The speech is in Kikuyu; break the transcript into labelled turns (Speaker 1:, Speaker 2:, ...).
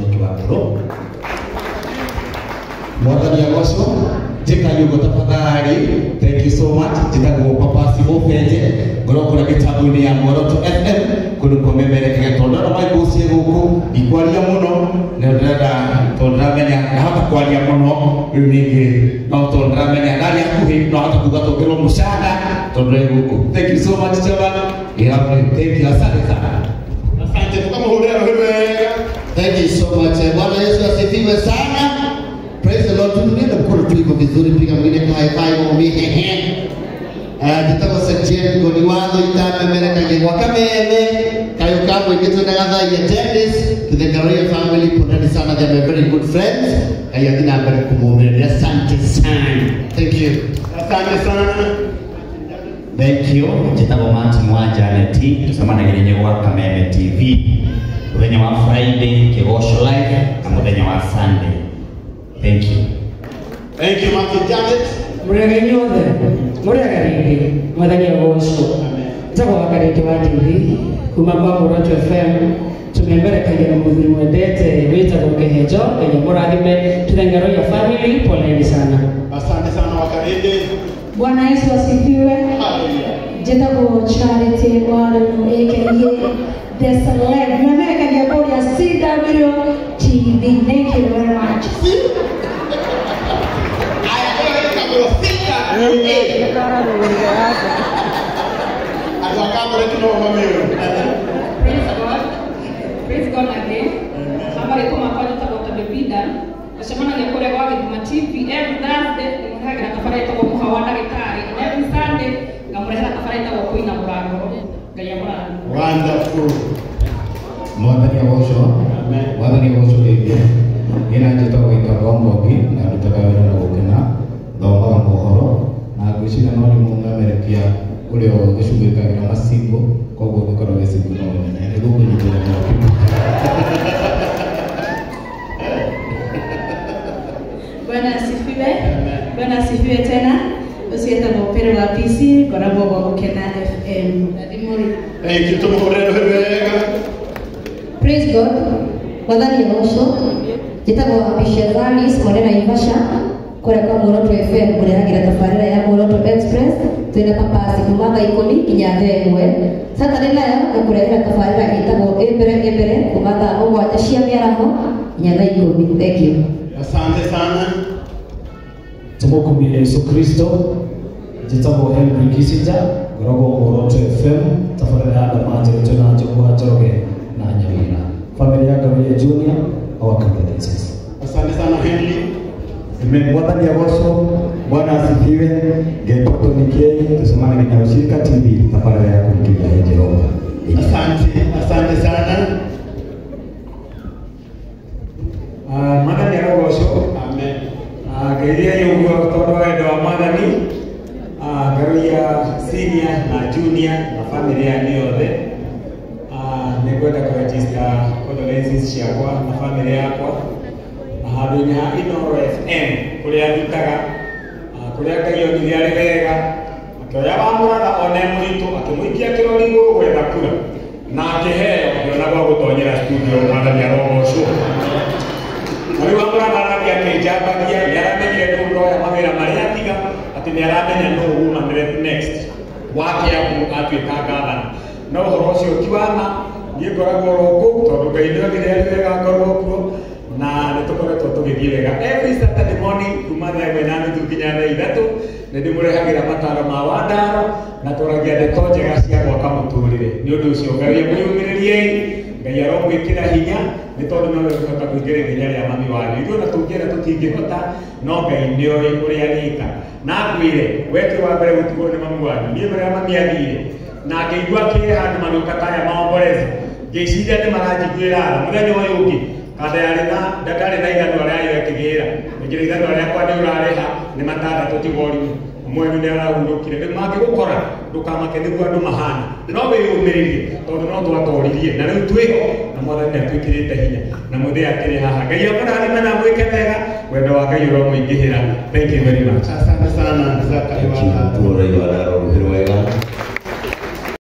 Speaker 1: Njoki wa Mbũrũ.
Speaker 2: Mwathani agocwo. Njĩka nyũngũ tafadhali. Thank you so much. Njĩtagwo Papa Simo Benje, ngorwo kũrĩa mĩtambo-inĩ ya Muoroto FM kũndũ kũmemerekega, tondũ ndona maibocie gũkũ ndikwaria mũno, na ndĩrenda tondũ ndĩramenya ndahota kwaria mũno rĩu ningĩ, no tondũ ndĩramenya ndaria hakuhĩ no hota kuga tuongerwo mũcara tondũ ndĩ gũkũ. Thank you so much, Chairman. Thank you, asante sana.
Speaker 3: Asante, tukamhurira rũhĩ wega.
Speaker 4: Thank you so much. Bwana Yesu asifiwe sana. Praise the Lord. Tunaenda mkono tu iko vizuri, piga mwingine kwa high five mwambie hehe. Njĩtagwo Setien Ngoni watho itamemerekagia gwa kameme kayo kamwe ingĩtwendaga thaia Dennis to the Ngaroia family, poleni sana, they are my very good friends. Ngai athiĩ na mbere kũmũmĩrĩria. Asante sana. Thank you.
Speaker 3: Asante sana.
Speaker 5: Thank you. Njĩtagwo Martin wa Janet, tũcemanagia gwa Kameme TV mũthenya wa Friday Kĩgoco Live na mũthenya wa Sunday. Thank you.
Speaker 3: Thank you, Martin Janet.
Speaker 6: Mũrĩega inyuothe, mũrĩega rĩngĩ, mwathani agocwo. Njĩtagwo Wakarĩngĩ wa TV kuma kwa Muoroto FM, tũmemerekagia na mũthuri mwendete wĩtagwo Kĩhenjo. Ngai amũrathime. To the Ngaroia family, poleni sana.
Speaker 3: Asante sana Wakarĩngĩ.
Speaker 7: Bwana Yesu asifiwe.
Speaker 3: Hallelujah.
Speaker 7: Njĩtagwo Charity Warren aka The Celeb. Memerekagia kũrĩa CW TV. Thank you very much.
Speaker 3: Aya, kũrĩa gĩtagwo CWA. Andũ a Kamũreki no mamĩũĩ.
Speaker 8: Praise God. Praise God again. Marĩtwa makwa njĩtagwo Tabitha. Tũcemanagia kũrĩa gwa Gĩthima TV every Thursday, ndĩmũrehagĩra tabarĩra ĩtagwo Mũha wa Ndagĩtarĩ. And every Sunday ngamũrehera tabarĩra ĩtagwo Kũina Mũrango. Ngai amũrathime.
Speaker 3: Wonderful.
Speaker 9: Mwathani agocwo.
Speaker 3: Amen.
Speaker 9: Mwathani agocwo rĩngĩ. Niĩ na njĩtagwo Gĩikaro wa Mwangi, na ndutaga wĩra na gũkena, thomaga mohoro, na ngwĩciria no nĩ mũmemerekia ũrĩa ũgĩcugĩkagĩra macibũ, koguo ũngĩkorwo wĩ cibũ no ũmenye nĩ gũkũnyitĩra mwaki.
Speaker 10: Bwana asifiwe. Bwana asifiwe tena. Ũcio etagwo Pero wa PC, ngoragwo gwa Gũkena FM. Rathimũri.
Speaker 3: Thank you, tũmũhũrĩre rũhĩ wega.
Speaker 11: Praise God. Mwathani agocwo. Njĩtagwo Abishazalis Mwene Naivasha kũrĩa kwa Muoroto FM ngũrehagĩra tabarĩra ya Muoroto Express twĩna papasi kuma thaa 10 nginya thaa 1. Saturday nayo ngũkũrehera tabarĩra ĩtagwo Ĩmbere Ĩmbere kuma thaa 7 cia mĩaraho nginya thaa 10. Thank you.
Speaker 3: Asante sana.
Speaker 12: Tumukumie Yesu Kristo. Njĩtagwo Henry Kissinger, ngoragwo Muoroto FM tabarĩra ya Ndamanje twĩna Njogu wa Njoroge na Nyawira. Familia ya Ngaroia Junior, our condolences.
Speaker 3: Asante sana Henry.
Speaker 13: Amen. Mwathani agocwo. Bwana asifiwe. Ngetwo Tony K, tucemanagia na Ushirika TV tabarĩra ya kũingĩria he Jehova.
Speaker 3: Asante, asante sana.
Speaker 14: Mwathani arogocwo.
Speaker 3: Amen.
Speaker 14: Ngeithia ũguo tondũ wa wendo wa Mwathani. Ngaroia senior na junior na family yanyu yothe. Nĩngwenda kũregister condolences ciakwa na family yakwa na handũ-inĩ ha Inooro FM kũrĩa ndutaga, kũrĩa Ngai onire arĩ wega akĩoya wa mũratha one mũritũ akĩmũikia kĩrori igũrũ gwetha kura na akĩheo ngĩona gwa gũtonyera studio. Mwathani arogocwo. Na rĩu wa mũratha arathiĩ akĩnjambagia, nĩaramenyire nũ ndoya mawĩra marĩa atiga, atĩ nĩaramenya nũ woman rep next wa Kiambu atuĩka gavana. No ũhoro ũcio ti wa ma, niĩ ngoragwo oro kũu tondũ Ngai nĩonire arĩ wega ngorwo kuo, na nĩtũkoretwo tũgĩthiĩ wega every Saturday morning kuma thaa 1:30 nginya thaa 3 nĩndĩmũrehagĩra mataro ma Wandaro na twaragia ndeto njega cia gwaka mũtũrĩre. Nĩ ũndũ ũcio Ngai amwĩyũmĩrĩriei, Ngai aromwĩkĩra hinya, nĩ tondũ nowe ũngĩhota kũingĩra ithenya rĩa mami wanyu. Ithuĩ ona tũngĩenda tũtingĩhota, no Ngai nĩoĩ ũrĩa arĩka. Na ngwĩre, we ti wa mbere gũtigwo nĩ mami wanyu. Niĩ mbere ya mami athire na ngĩigua akĩrĩ handũ magĩũka ta aya maombolezi, ngĩciria nĩ maranjiguĩra tha. Mũthenya ũyũ ũngĩ kanda yarĩ na ndarĩ na ithanwa rĩayo ĩkĩgĩra, ngĩra ithanwa rĩakwa nĩ ũrarĩha nĩ matandatũ tiga ũrimũ. Mwenyu nĩ arahurũkire. Rĩu mangĩgũkora ndũkamake, nĩguo andũ mahana, no wĩyũmĩrĩrie tondũ no twatoririe na rĩu twĩho na Mwathani nĩatwĩkĩrĩte hinya na mũthĩ akĩrĩ haha. Ngai amũrathime na amwĩke wega, wendo wa Ngai ũromũingĩhĩra. Thank you very much.
Speaker 3: Asante sana Zakaria.
Speaker 2: Thank you. Tuorai wa rũhĩ rwega.